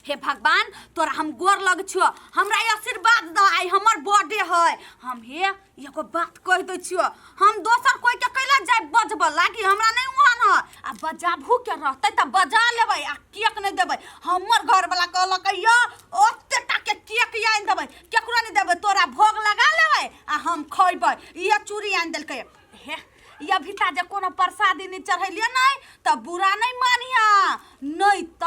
हे भगवान, तोरा हम गोर लग छियो, हमरा ई आशीर्वाद द, आइ हमर बर्थडे है। हम हे एगो बात कहि दै छियो, हम दोसर कोई के कैला जाय बजब लागी, हमरा नहीं ओहन है। आ बजाबहु के रहतै त बजा लेबै आ केक नहीं देबै। हमर घर वाला कहलक यो ओते टा के केक आनि देबै, केकरो नहीं देबै, तोरा भोग लगा लेबै आ हम खैबै। इहे चूड़ी आनि देलकै। हे ये भीता जे कोनो प्रसादी नहीं चढ़ेलिए नहीं त बुरा नहीं मानिया, नहीं त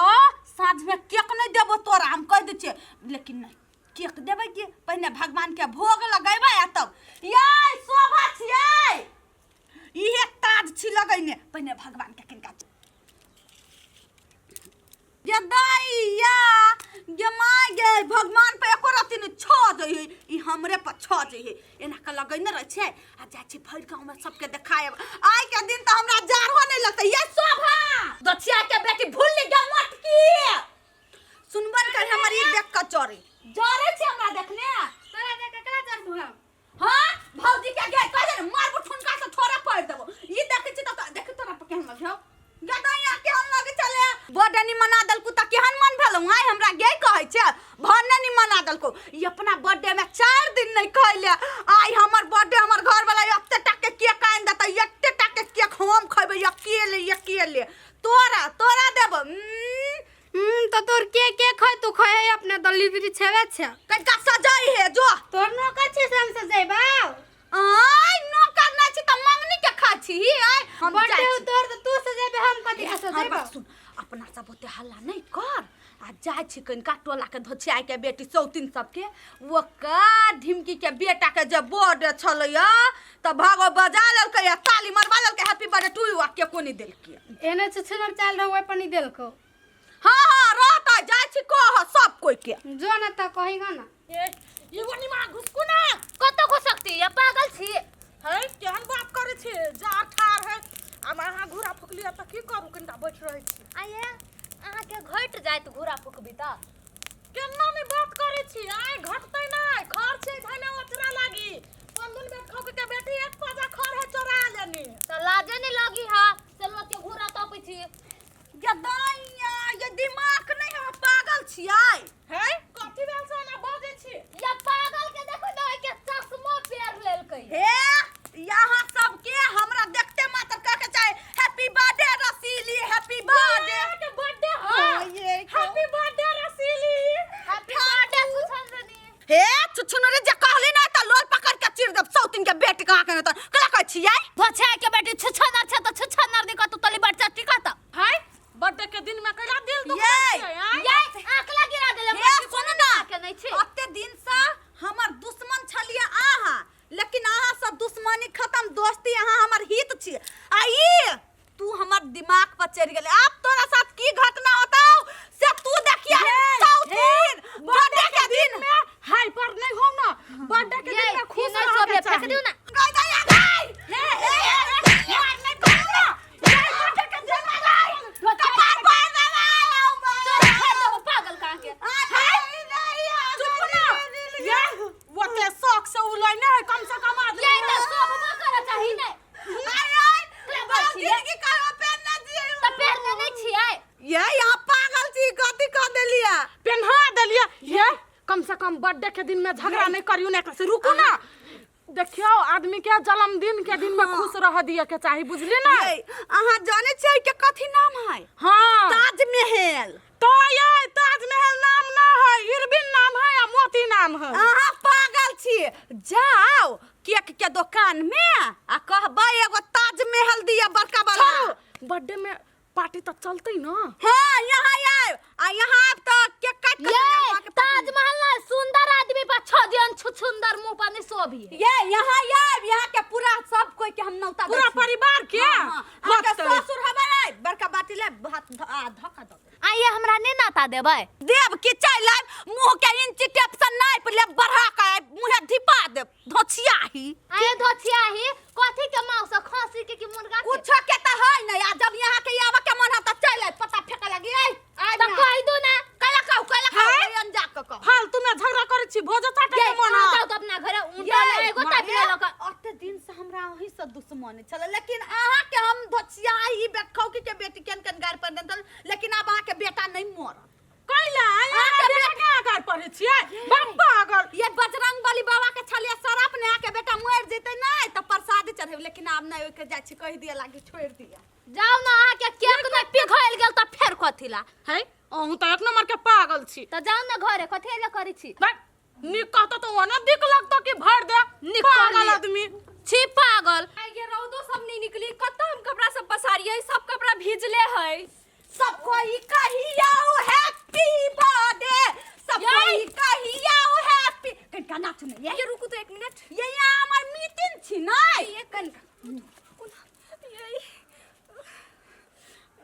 साँझ में केक नहीं देबो तोरा, हम कह दै छियै। लेकिन नहीं केक देबै कि पहिने भगवान के भोग लगेबै आ तब ये शोभा छियै, इहे ताज छी लगैने, पहिने भगवान के किनका ये दैया ये my गे, भगवान पे एको रत्ती नहि छो जइहे, ई हमरे पर छो जइहे। एना के लगैने रहै छै आ जाइ छै भरि गाँव में सबके देखायब। आइ के दिन तऽ हमरा जाड़ो नहि लगतै। ये शोभा दछिया के बेटी भूल गे मटकी सुनबन कर हमर ई देख के चोरी जरे छै हमरा देखने। तोरा देख के केना जरबू हम? हां भौजी के गे कह दे मारबो ठुनका से थोड़ा पड़ देबो। ई देखै छी त देख तोरा पर केहन लगे हौ गदैया, केहन लगे चले। बड नी मना देलकू त केहन मन भेलौ? आइ हमरा गे कहै छै भन्ने नी मना देलकू। ई अपना बर्थडे में 4 दिन नहीं खैले, आइ हमर बर्थडे हमर घर वाला एते टा के केक आनि देतै, एते टा के केक हम खैबै अकेले अकेले। तोरा तोरा देबो। त तोर के के खाय तू खाय अपने दली बिरी छेवे छे। कनका सजाई हे जो। तोर नौकर छे से हम सजेबा। आय नौकर नै छी त मंगनी के खाय छी आय हम बर्थडे जाइ हो छी। तोर त तू सजेबे, हम कथी के हमर सजेबा? बात सुन, अपना सब ओते हल्ला नहीं कर आ जाइ छी कनिका टोला के धोछिया के बेटी सौतिन सबके ओका ढिमकी के बेटा के जे बर्थडे छलैया त भागो बजा लेलकै आ ताली मरवा लेलकै हैप्पी बर्थडे टू you आ केको नहीं देलकै। एने छुछुनर चाल रहो ओइ पर नहीं देलको। हाँ हाँ रहता जाइ छी कह सब कोई के। जो न त कहिगा ना। ए एगो निमा घुसकू ना। कतौ घुसकती या पागल छी? है केहन बात करै छी, जा ठार है आब अहाँ घूरा फुकलियै तऽ की करू, कनिटा बैठ रहै छी। आये अहाँ के घटि जायत घूरा फुकबी तऽ। केना नहि बात करै छी, आइ घटतै नहि, खर छै धने ओचरा लागी पंदुल बेट खौक के बेटी एक पाजा खर है चोरा लेनी। तऽ लाजे नहि लगी हा से लोग के घूरा तपै छी। ये दैया ये दिमाग नहीं है, पागल छियै। है कथी भेल से ओना बजै छी? या पागल के देखो ना के चश्मा पेर लेलकै। हे यहाँ सबके हमरा देखते मात्र कह के चाहे हैप्पी बर्थडे रसीली, हैप्पी बर्थडे के बर्थडे है, हैप्पी बर्थडे रसीली, हैप्पी बर्थडे सुछंदनी। हे छुछुनरे जे कहली ना त लोल पकड़ के चीर देब सौतिन के बेटी कहाँ के त कला कहै छियै। धोछा के बेटी छुछनर छै त छुछनर दिखत तू तली बच्चा टिकत। हाय बर्थडे के दिन में कैला दिल दुख ये, छै आय? ये आंकला गिरा देले। हे सुन ना, के नहीं छै। ओते दिन से हमर दुश्मन छलिए अहाँ, लेकिन अहाँ सब दुश्मनी खत्म, दोस्ती अहाँ हमर हित छी। आ ई तू हमर दिमाग पर चढ़ गेले, अब तोरा साथ की घटना होता से तू देखिया चौथिन बर्थडे के दिन में हाई पर नहीं हो ना, बर्थडे के दिन में खुश नहीं रह सोबे के फेंक चाही। दियो ना। गई गई गई हे हे हे मार नहीं करू ना, ये बर्थडे के दिन में गई कपार पर देबै। तोरा फेंक देबो पागल कहाँ के। चुप ना ये ओते शौक से उ लइने है, कम से कम आदमी ये त सोबो करे चाही नै। आय आय जिंदगी कहो पेन ना दिए त पेरने नै छियै। ये यहाँ पागल छी कथी कह देलिए? पेन्हा देलिए। ये कम से कम बर्थडे के दिन में झगड़ा नहीं करियो ने, एकरा से रुकू ना। देखियो आदमी के जन्मदिन के दिन में खुश रह दिए के चाही, बुझली ना? ये अहाँ जाने छियै के कथी नाम है? हाँ ताजमहल। तो ये ताजमहल नाम ना है, इरबिन नाम है या मोती नाम है। अहाँ पागल छी, जाओ केक के दुकान में आ कहबै एगो ताजमहल दिया बड़का वाला। छोड़ू, बर्थडे में पार्टी तो चलते ना। हाँ यहाँ आए आ यहाँ आब तो केक काट के ये अहाँ के पार्टी। ताजमहल ना सुंदर आदमी पर छो दियन छुछुंदर मुंह पर नहीं शोभी। ये यहाँ आए, यहाँ के पूरा सब कोई के हम नौता दै पूरा छी। परिवार के। हाँ, हाँ। अहाँके मत करू। ससुर हबर आए बड़का बाटी ले भात आ धक्का दऽ देब। आइए हमरा नहीं नाता देबै। देब कि चलि आयब मुँह के इंची टेप से नापि लेब बढ़ा के आयब मुँहे धिपा देब धोछियाही। आये धोछियाही कथी के मांस खसी के कि मुर्गा के? कुछो के त है नहीं, आ जब यहाँ के आवे के मन है त चलि आयब पता फेंके लगी आय आय त ना। कहि दू ना। कैला कहू, कैला कहू, हाय। अन जा के कहू। फालतू में झगड़ा करै छी, भोजो चाटे ये के मन अहाँ है। जाउ त अपना घरे उनटा ये, एगो ता मारे, लक। ओते दिन से हमरा ओही से दुश्मनी छलै, लेकिन अहाँ के हम धोछियाही बेखौकी के बेटी केन केन गारि पर देल, लेकिन आब अहाँ के बेटा नहीं मरत। कैला आय? छी कहि दिया लागी छोड़ि दिया। जाउ ना, अहाँ के केक नहि पिघल गेल तऽ फेर कथी ला है, अहूँ तऽ एक नंबर के पागल छी। तऽ जाउ ना घरे, कथी ला करै छी? बे, नीक कहतो तऽ ओना दिक लगतो कि भर दे। नीक पागल कहलियै। आदमी छी पागल। आइ ये रौदो सब नहीं निकली, कतऽ हम कपड़ा सब पसारियै, सब कपड़ा भीजले है। सब कोई कहियो हैप्पी बर्थडे, सब कोई कहियो हैप्पी। कनिका नाचू ने ये। ये रुकू तो एक मिनट। ये यहाँ हमर मीटिंग छी नै। ये कनिका ये।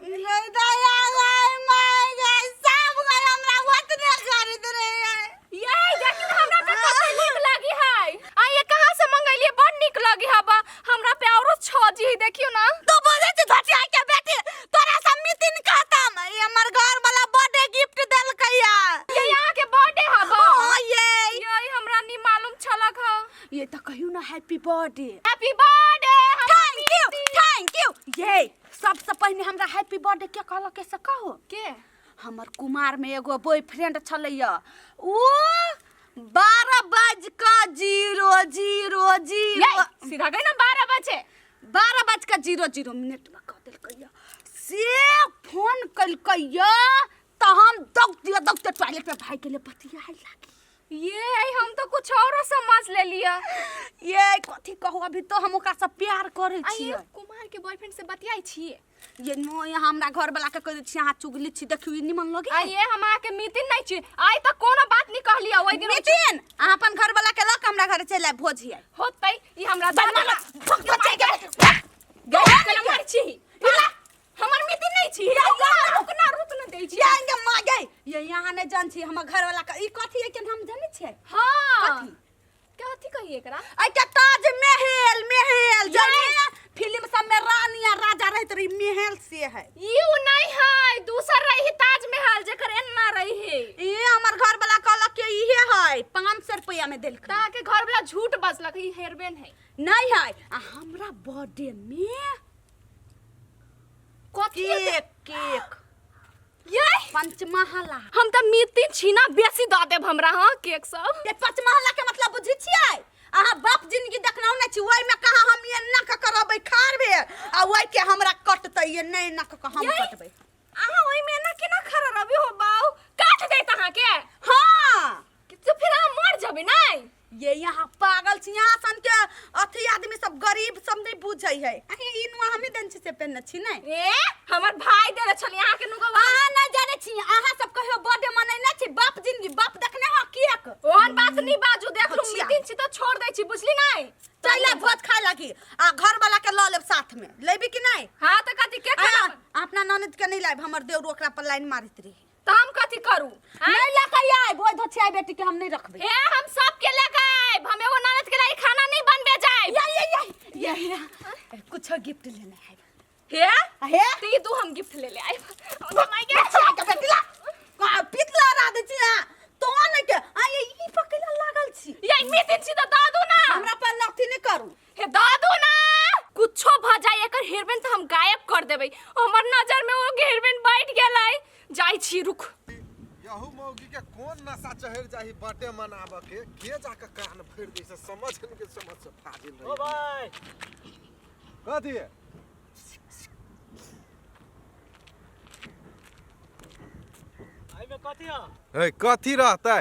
रे दया गाय my गाय, सब गाय हमरा ओतने करैत रहे। ये देखिन हमरा पे कते नीक लगी है। आ ये कहाँ से मंगैलिए? बड़ नीक लगी है बा, हमरा पे औरो छ जी है, देखियो ना। तू बोले छी धटिया के बेटी, तोरा से मीटिंग खत्म। ई हमर घर वाला बर्थडे गिफ्ट देलकैया। ये यहाँ के बर्थडे है बा? हाँ ये। ये हमरा नहीं मालूम छलक है। ये तो कहियो ना happy birthday. Happy birthday. Thank you, thank you. ये सबसे पहिने हमरा हैप्पी बर्थडे के कहलक से कहो? के? हमर कुमार में एगो बॉयफ्रेंड छलैया, उ 12 बज कऽ 0 0 0 ये सीधा गई ना 12 बजे। 12 बज कऽ 0 0 मिनट में कह देलकैया। से फोन कलकैया तऽ हम दौड़ दिया दौड़ के टॉयलेट में भागि गेलै बतियाए लागी। ये हम तो कुछ और समझ ले लिया। ये कथी कहू, अभी तो हम ओकरा से प्यार करै आ ये छियै। कुमार के बॉयफ्रेंड से बतियाई छियै? ये नो, ये हमरा घर वाला के कह दै छियै अहाँ चुगली छी। देखियौ, ई निमन लगे। आ ये हम अहाँ के मीटिंग नहीं छी, आइ त कोनो बात नहीं कहलियै ओइ दिन। नितिन, अहाँ अपन घर वाला के लऽ के हमरा घरे चलि आयब, भोज हियै। होतै ई हमरा बड़ दादा भग भग चलि गेल। गए केना मारै छी? हमर मीटिंग नहीं छी। रुक ना, रुक ना, दै छी। ये आएंगे माँ गई। ये यहाँ नहीं जान छी हमर घर वाला के ई कथी है के हम जानै छियै? हां। कथी? कथी कहिए एकरा? ऐ के ताज महल, महल जाने फिल्म सब में रानी आ राजा रहत रही, महल से है। ई उ नहीं है, दूसर रही ताजमहल जेकर एन्ना रही है। ई हमर घर वाला कहलक कि इहे है, 500 रुपया में देलकै। त अहाँ के घर वाला झूठ बजलक, ई हेरबेन है। नहीं है। आ हमरा बर्थडे में कथी? केक, केक ये पंचमहला। हम त मीटिंग छी ना, बेसी दऽ देब हमरा। हां, केक सब। ये पंचमहला के मतलब बुझै छियै अहाँ? बाप जिंदगी देखनौ नहि छी। ओहिमे कहाँ हम एना कऽ के रहबै खाड़ भेल आ ओहि के हमरा कटतै, ये नहि एना कऽ के हम ये? कटबै। अहाँ ओहिमे एना केना खड़ा रहबै हो बाउ? काट देत अहाँ के। हाँ। तो फिर अहाँ मर जेबै नै? ये यहाँ पागल छी यहाँ सन के अथी आदमी सब, गरीब सब नहीं बुझै है। अहीं ई नुआ हमही देने छी से पेनने छी नै? ए हमर भाई देले छली अहाँ के नुआ। अहाँ नहीं जानै छी, अहाँ सब कहियो बर्थडे मनैने छी? बाप जिंदगी बाप देखने हो केक? ओहन बात नहीं बाजू, देख लू। अच्छा। मीटिंग छी तो छोड़ दै छी, बुझली नै? चल आ भोज खाय लागी आ घर वाला के लऽ लेब साथ में। लेबी कि नहीं? हां, त कथी के आ, खाना? अपना ननद के नहीं लायब, हमर देवर ओकरा पर लाइन मारैत रही। त हम कथी करू? नहीं लऽ के आयब ओहि धोछिया बेटी के, हम नहीं रखबै। हे, हम सब के लेके आयब, हम एगो ननद के लाई खाना नहीं बनबे जायब। ये ये ये ये ये कुछ गिफ्ट लेने आयब। हे। हे। त ई दू हम गिफ्ट ले ले आयब। माय गे। धोछिया के बेटी ला आ, पितला रा दै छी अहाँ तो नहीं के आ ये ई पकैला लागल छी। ये मीटिंग छी त दादू ना। हमरा पर नथी नहीं करू। हे दादू ना, कुछो भ जाय एकर हेरबेन त हम गायब कर देबै। हमर नजर में ओ हेरबेन बैठ गेलै। जाइ छी, रुक। यहू मौगी के कोन नशा चढ़ जाही बर्थडे मनाबऽ के, के जाके कान भरि दै से समझ के समझ से फाजिल ओ रही। भाई। कथी? एहिमे कथी है? है कथी रहतै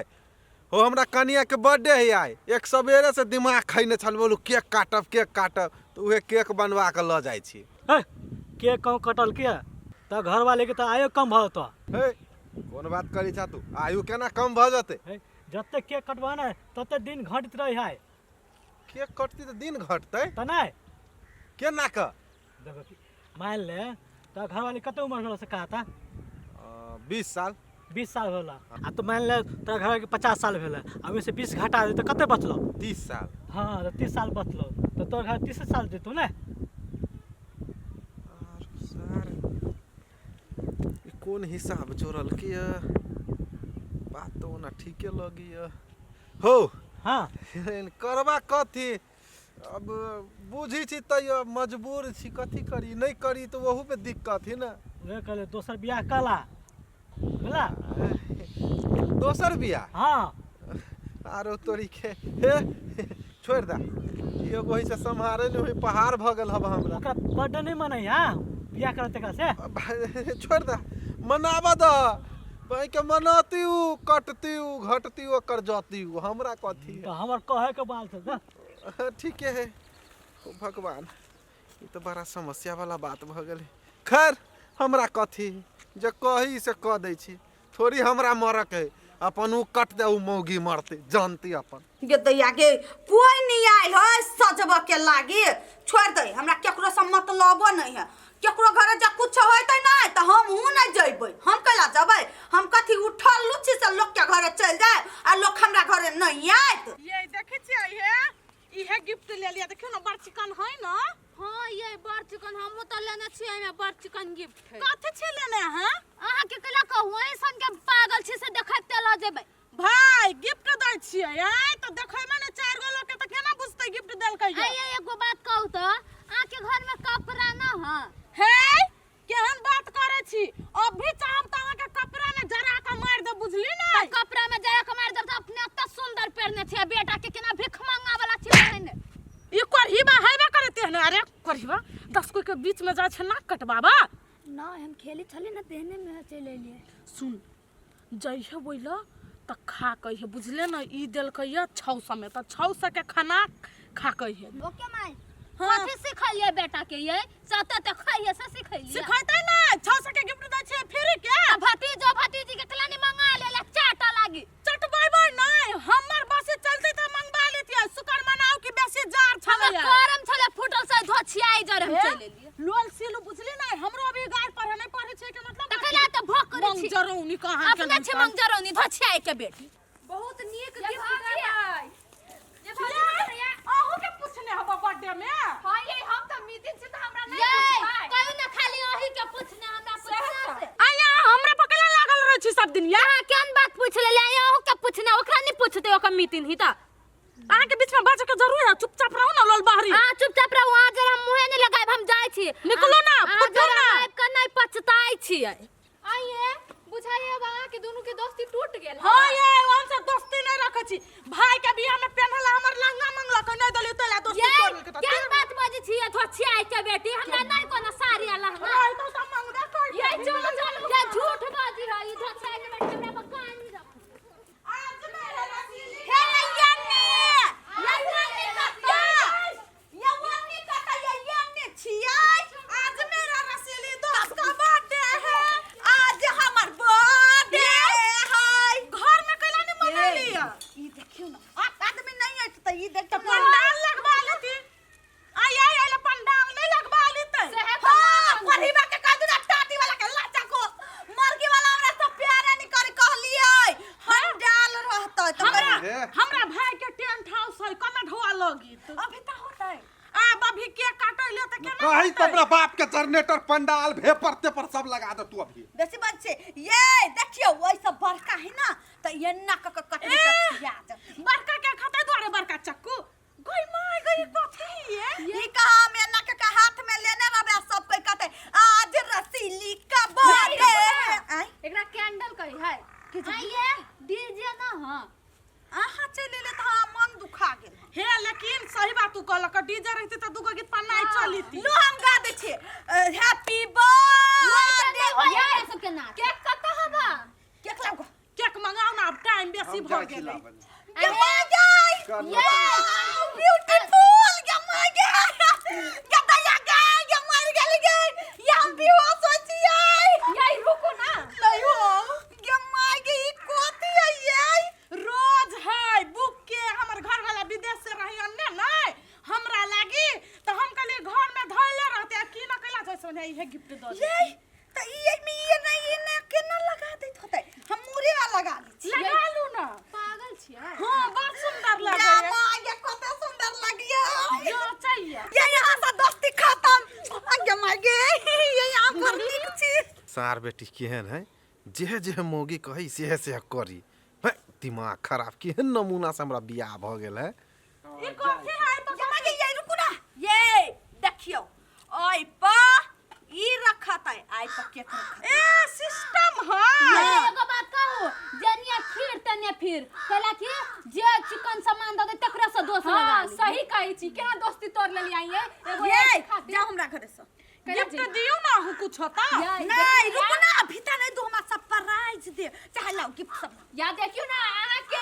हो, हमरा कनिया के बर्थडे है आइ। एक सवेरे से दिमाग खैने छल, बोलू केक काटब, केक काटब, तऽ उहे केक बनवा कऽ लऽ जाइ छी। हे, केक कहूँ कटल के तऽ घर वाले के तऽ आयो कम भऽ जेतौ। हे, कोन बात करै छा तू? आयु केना कम भऽ जेतै? हे, जते केक कटबह ने तते दिन घटैत रहै है। केक कटतै तऽ दिन घटतै? तऽ नहि। केना कऽ? देखो, मान ले तऽ घरवाली कते उम्र भेल से कहता? 20 साल। 20 साल भेल आ तऽ मान ले तोरा घर के 50 साल भेल आ ओहिमे से 20 घटा दे तऽ कते बचलो? 30 साल। हाँ, तऽ 30 साल बचलो तऽ तोर घर 30 साल जेतौ ने। आर सर, ई कोन हिसाब जोड़लकै ये? बात तऽ ओना ठीके लगैए हो। हाँ। करबा कथी अब? बुझी छी तैयो मजबूर छी, कथी करी? नहि करी तऽ ओहूमे दिक्कत है ने। उहे कहले दोसर बियाह कला बुझला। दोसर बियाह? हाँ। आरो तोरी के, हे, छोड़ि दे, एगो से सम्हारे नहि होई, पहाड़ भऽ गेल हब हमरा। ओकरा बर्थडे नहि मनैया, बियाह करत एकरा से। छोड़ि दे, मनाबऽ दऽ के मनौती, उ कटती, उ घटती, ओकर जती, उ हमरा कथी। तऽ हमर कहै के बात छै। ठीके है। ओ भगवान, ई तऽ बड़ा समस्या वाला बात भऽ गेलै। खैर, हमरा कथी, जे कही से कऽ दै छी। थोड़ी हमरा मरक है, अपन उ कट दे, उ मौगी मरते जानती अपन। गे दैया गे, कोई नहीं आयल है सजबऽ के लागी। छोड़ दे, हमरा केकरो से मतलबो नहीं है। केकरो घरे जब कुछ होतै नहीं तऽ हम हूँ नहीं जइबै। हम कैला जबै? हम कथी उठल लुच्ची से लोग के घरे चलि जाए आ लोग हमरा घरे नहीं आयत? ये देखै छियै, इहे इहे गिफ्ट ले लिया। देखियौ ने, बड़ चिकन है ना? हाँ, ये बड़ चिकन, हमहूँ तऽ लेने छियै, एहिमे बड़ चिकन गिफ्ट है। कथी छी लेने अहाँ? अहाँके कैला कहू, अहीं के पागल छी से देखैते लऽ जेबै। भाई गिफ्ट दै छियै आय तऽ देखैमे ने चारि गो लोक के, तऽ केना बुझतै गिफ्ट देलकै ये? आइए, एगो बात कहू तऽ, अहाँके घरमे कपड़ा न है? हे, केहन बात करै छी? अभी चाहब तऽ अहाँके कपड़ा में जरा के मारि देब, बुझली ने? तऽ कपड़ा में जरा के मारि देब तऽ अपने एते सुंदर पहिरने छियै, बेटा के केना भिख मंगा वाला छी पहिरने? ई कोढ़ीबा हेबे करे तेहने। अरे कोढ़ीबा, 10 कोई के बीच में जाइ छै नाक कटबाबा। ना, हम खेली छली ना, तेहने में चलि एलियै। सुन, जइहे बोल तऽ खा कहिहे, बुझले ने? ई देलकै ये 600 में, तऽ 600 के खाना खा कहिहे। ओके माय। कथी सिखलियै बेटा के ये? सतत तऽ खाइए से सिखलियै? सिखैतै ने, 600 के गिफ्ट दै छियै फ्री के। आ भतीजो भतीजी के केला नहीं मंगा लेला चाटा लागी? चटबेबै नहि, हमर बसे चलतै तऽ मंगवा लेतियै। शुक्र मनाउ कि बेसी जार हमर छलैया। करम छले फूटल से धोछियाई जरे हम चलि एलियै। लोल सिलू, बुझली नै? हमरो अभी गाड़ पढ़े नहि पढ़े छै के मतलब। तऽ कैला तऽ भोग करै छी? मंगजरौनी कहाँ के। अपने छी मंगजरौनी, धोछियाई के बेटी। बहुत नीक गिफ्ट देबै जे भौजी भैया। अहूँ के पूछने हब बर्थडे में? हाँ ये, हम तऽ मीटिंग छी तऽ हमरा नहीं ये पूछबै। कहियो ना, खाली अही के पूछने, हमरा पूछने से। आया, हमरा पकड़ा लागल रहै छी सब दिन या। अहाँ केहन बात पूछ लेलियै? अहूँ के पूछने, ओकरा नहीं पूछते, ओकर मीटिंग ही तऽ। अहाँ के बीच में बाजे के जरूर है? चुपचाप रहू ना, लोल बाहरी। अहाँ चुपचाप रहू, अहाँ जरा मुँहे नहीं लगायब, हम जाइ छी। निकलू ना, अहाँ फुटू जरा ना। आबि कऽ नहीं पछताइ छियै। आइए बुझाइए, अब अहाँ के दोनों के दोस्ती टूट गेल। हाँ ये, हम सब दोस्ती नहीं रखे छी। भाई के बियाह में पेन्हला हमर लहंगा मंगलक, नहीं देली तैला दोस्ती ये तोड़ लेलकै। केहन बात बजै छियै धोछियाई के बेटी? हमरा नहीं कोनो साड़ी आ लहंगा। नहीं तो सब मंगबे कर। ये चलो चलो, ये झूठ बाजी है ई धोछियाई के बेटी, हमरा पर कान नहीं रख। आज मेरा रसीली। हे यन्ने, यन्ने कत्ता, यन्ने कत्ता, ये यन्ने छियै। आज मेरा रसीली दोस्त का बर्थडे है। आज हमर बर्थडे है। घर में कैला नहीं मनैली? ई देखियौ ने, आदमी नहीं आयत तऽ ई देख। तऽ पंडाल लगवा लेती। आय आय आय, पंडाल नहीं लगवा लेते? हाँ, परिवा के कह दूना टाटी वाला के लाचा को मर्गी वाला हमरा सब प्यारे नहीं करे कहलियै। हम डाल रहतै तऽ हमरा हे। हमरा भाई के टेंट हाउस है, कमे ढोआ लगी। अभी तऽ होतै। आब अभी केक काटै ले तऽ केना कही होतै? तऽ अपना बाप के जनरेटर, पंडाल, भेपर तेपर सब लगा दे तू अभी। बेसी बात छै ये, देखियौ, ओहि सब बड़का है ना, तऽ एना कऽ कऽ कटबी तऽ खिया जेतै। बड़का के खतै दुआरे बड़का चक्कू। गई माय गई, कथी ये? ई कहा हम एना के के हाथ में लेने रहबै आ सब कोई कहतै आज रसीली का बर्थडे है। आँय, एकरा कैंडल कही है। आइए, डीजे ना हां। अहाँ चलि एलियै तऽ हमरा मन दुखा गेल। हे, लेकिन सही बात तू कहलक, डीजे रहते तऽ दूगो गीत पर नहीं चलिती। लो, हम गा दै छियै हैप्पी बर्थडे। ये सबके नाच। केक कतऽ हबा? केक लाउ गो। केक मंगाओ ना, अब टाइम बेसी हम भऽ जाइ छी गेलै। लाबे। गे my गई, कर लो। ब्यूटीफुल। गे my गे, गे दैया गे, गे मर गेल गे, ये हम बेहोश हो छियै। यही रुकू ना। नहीं हो, गे my गे, ई कथी है ये? रोज है बुक के। हमर घर वाला विदेश से रही अन्ने नहीं हमरा लागी, तऽ हम कहलिए घर में धैले रहते आ की न कैला जैसे ने इहे गिफ्ट दऽ ये तऽ ई एहिमे ये नहीं, ये ना केना लगा दैत होतै? हम मुरे वाला लगा लै छियै। लगा लू ना। पागल छियै। हाँ, बड़ सुंदर गे लगे। My गे, कते सुंदर लगिया। जो चाहिए। ये यहाँ से दोस्ती खत्म। गे my गे, ये यहाँ पर नीक छी। सार बेटी केहन है, जेहे जेहे मौगी कही सेहे सेहे करी है। दिमाग खराब, केहन नमूना से हमरा बियाह भऽ गेल है। ई कथी है? गे my गे, ये रुकू ना, ये देखियौ, ओइ पर ई रखत है, आइ पर केक रखत। ए, सिस्टम है। एगो बात कहू, जनिया खीर तनिया फिर कैला कि जे चिकन सामान दे दे तकरा से दोस्त लगा हां ली। सही कहै छी, केना दोस्ती तोड़ लेली आई एगो ये एक खातिर। जाओ हमरा घरे से। कैला गिफ्ट जी? दियौ ना अहूँ कुछ होता। या, नहीं रुको ना, अभी त नहीं दो, हमरा सरप्राइज दे चाहे लाओ गिफ्ट सब लाओ। या देखियो ना अहाँ के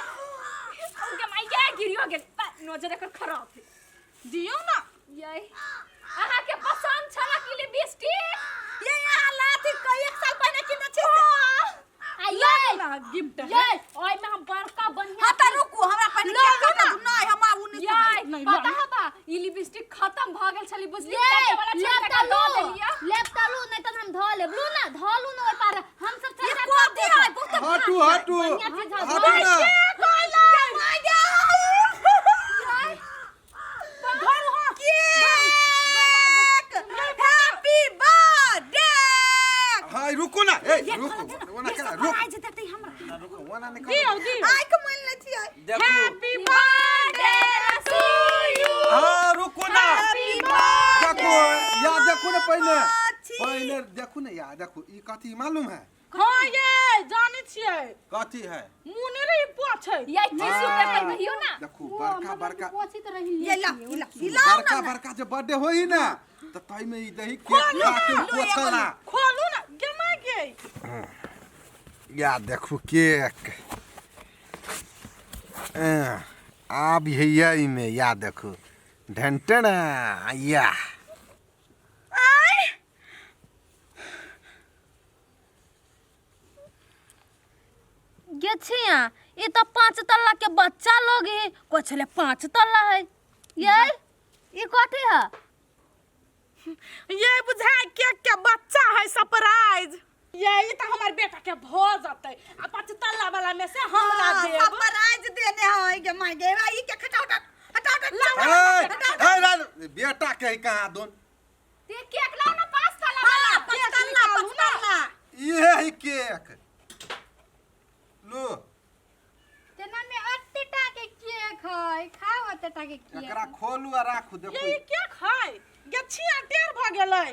के माइया गिरियो गेल, नजर एकर खराब है। दियौ ना। ये अहाँ के पसंद छला कि लिपस्टिक? ये यहाँ लाथी कई एक साल पहले किने छी। आ ये ना गिफ्ट है। ये ओइ में हम बड़का बढ़िया हां त रुकू, हमरा पहले लो, केक लो काटा ना। दू। नहीं हमरा उ नहीं ये चाही। नहीं, पता लो। है बा ई लिपस्टिक खत्म भ गेल छली बुझली, ये काटे वाला लेब छल त तका लू, दऽ देलियै। लेब त लू, नहीं त हम धो लेब। लू ना धो लू ना ओइ पार हम सब ये चाचा कोथी है बहुत हटू हटू बढ़िया चीज है। हटू ना। Cake happy birthday. हाँ रुको ना, ए रुको, ओना केना रुक। सरप्राइज देते हमरा। रुको, ओना नहीं दियौ दियौ। आइ के मान ले छियै। देखू। Happy birthday to you. हाँ रुको ना, देखो या देखो ना पहले अच्छी। पहले देखो ना या देखो ई कथी मालूम है? हाँ ये जानै छियै। कथी है? मुँह नहि रही पोछै। ये टिश्यू पेपर कहियो ना। देखो बड़का बड़का पोछित रही। ये ला ये ला ये लाओ बड़का ना। बड़का जे बर्थडे होई ना त तई में ई दही केक खोलू काट के ना, पोछला। खोलू ना गेमा गे। या देखो केक आब हैया इमे, या देखो ढंटना या गे छिया ई त 5 तल्ला के बच्चा लोग है, कोई छले 5 तल्ला है। ये ई कथी है? ये बुझाय केक के बच्चा है सरप्राइज। ये ई त हमर बेटा के भ जतै आ 5 तल्ला वाला में से हमरा देब। सरप्राइज देने है गे my गे। ई के हटाओ हटाओ हटाओ ए, हटाओ। ए, रान, बेटा के है कहाँ दोन। ते केक लाओ ना 5 तल्ला वाला। हां 5 तल्ला 5 तल्ला। इहे है केक लो। तेना में अत्ते टा के केक है, खाओ अत्ते टा के केक। एकरा खोलू आ राखू देखू। ये ई केक है गे छिया टेर भ गेलै।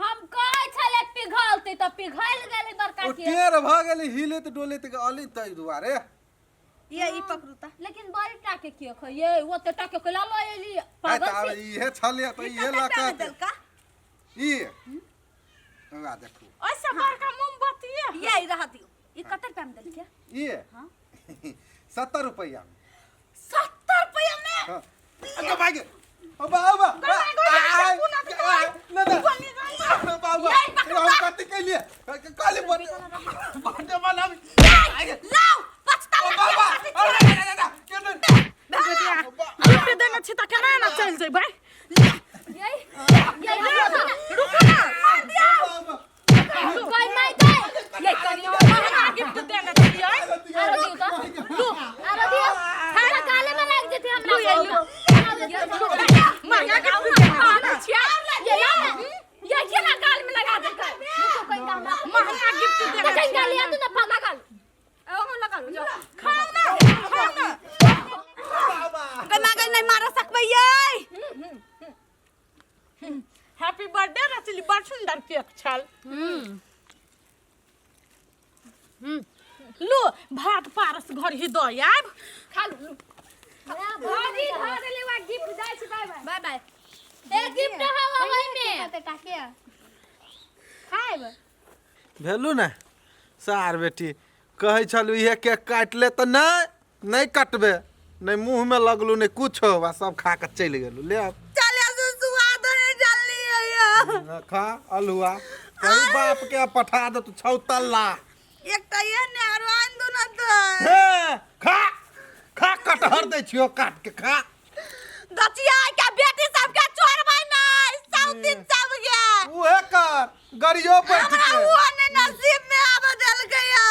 हम कहै छले पिघलतै त पिघल गेलै बड़का ओ केक। टेर भ गेलै हिलैत डोलैत अली तै दुआरे। ये ई पकड़ू त। लेकिन बड़ी टा के केक है ये, ओते टा के कैला लऽ एली आइ पागल त आब छी। इहे छलै त ई इहे कते लऽ रुपया में कऽ देलका? ई ओकरा देखू। ओइसे बड़का मोमबत्तीये है। ये रह दियो। ई कते रुपया में देलके? ई 70 रुपैया में। 70 रुपया में? हाँ। अरे भाग अबा अबा ना ना बाबा हम कथी कैलिए काली बर्थडे वाला लाओ 5 तल्ला। बाबा अरे ना ना ना गिफ्ट देने छी त केना एना चलि जेबै? ये ये रुकू ना। कोई माय गे। ये कनियो महंगा गिफ्ट देने छियै। आरो दियो त, आरो दियो, हमरा गाले में लाग जेतै हमरा। महंगा गिफ्ट देने छी। छिया ये ला ना। ये केना गाल में लगा देतै? रुको कहीं का हमरा महंगा गिफ्ट तो देने कहीं छियै। गाली आ तू ना पागल। ओ लगा लो जाओ। खाउ ना खाउ ना। गे माय गे नहीं मार सकबै ये। हैप्पी बर्थडे रचली, बड़ सुंदर केक छल। लो भात पारस घर ही दऽ आयब। खा लू भाभी धर देले वा गिफ्ट जाइ छी। Bye bye bye bye. A gift हवा ओइ में कते टा के खाइब। भेलू ने सार बेटी कहै छलू इहे केक काटि ले तऽ नहि नहि कटबे, नहि मुँहमे लगलू नहि कुछो, आ सब खा कऽ चलि गेलू। ले आब चले से सुआद नहीं जल्दी है। न खा अल्हुआ कहीं बाप के पठा दे तू छौ तल्ला। एकटा ये ने आरो आन दू ना त। हे खा खा कटहर दै छियो काट के खा। दचिया के बेटी सब के छोड़बै नहीं सौतीन सब के। उहे कर गरियो बैठ हमरा के। वो नहीं नसीब में आब देल गया।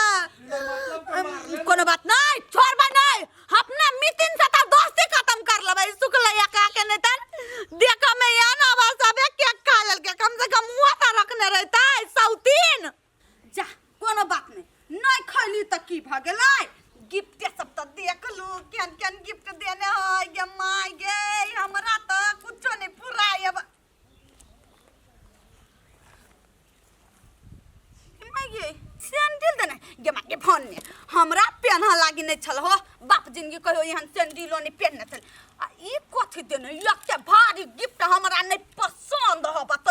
कोनो बात नहीं, छोड़बै नहीं। अपना मितिन से त दोस्ती खत्म कर लेबै शुक्ल या का के नहीं त देख में या ना बस सबे केक खा लेलके, कम से कम मुंह त रखने रहता सौतीन। जा कोनो बात नहीं, नहीं खैली त की भ गेलै? गिफ्ट सब त देख लू केहन केहन गिफ्ट देने है गे my गे, हमरा त कुछो नहीं पुराय। अब माय गे सैंडल देने गे my गे, फोन में हमरा पेन पेन्ह लागी नहीं छल हो बाप जिंदगी कहियो एहन सैंडीलो नहीं पेन्हने छल। आ ई कथी देने एते भारी गिफ्ट हमरा नहीं पसंद हो। बताओ।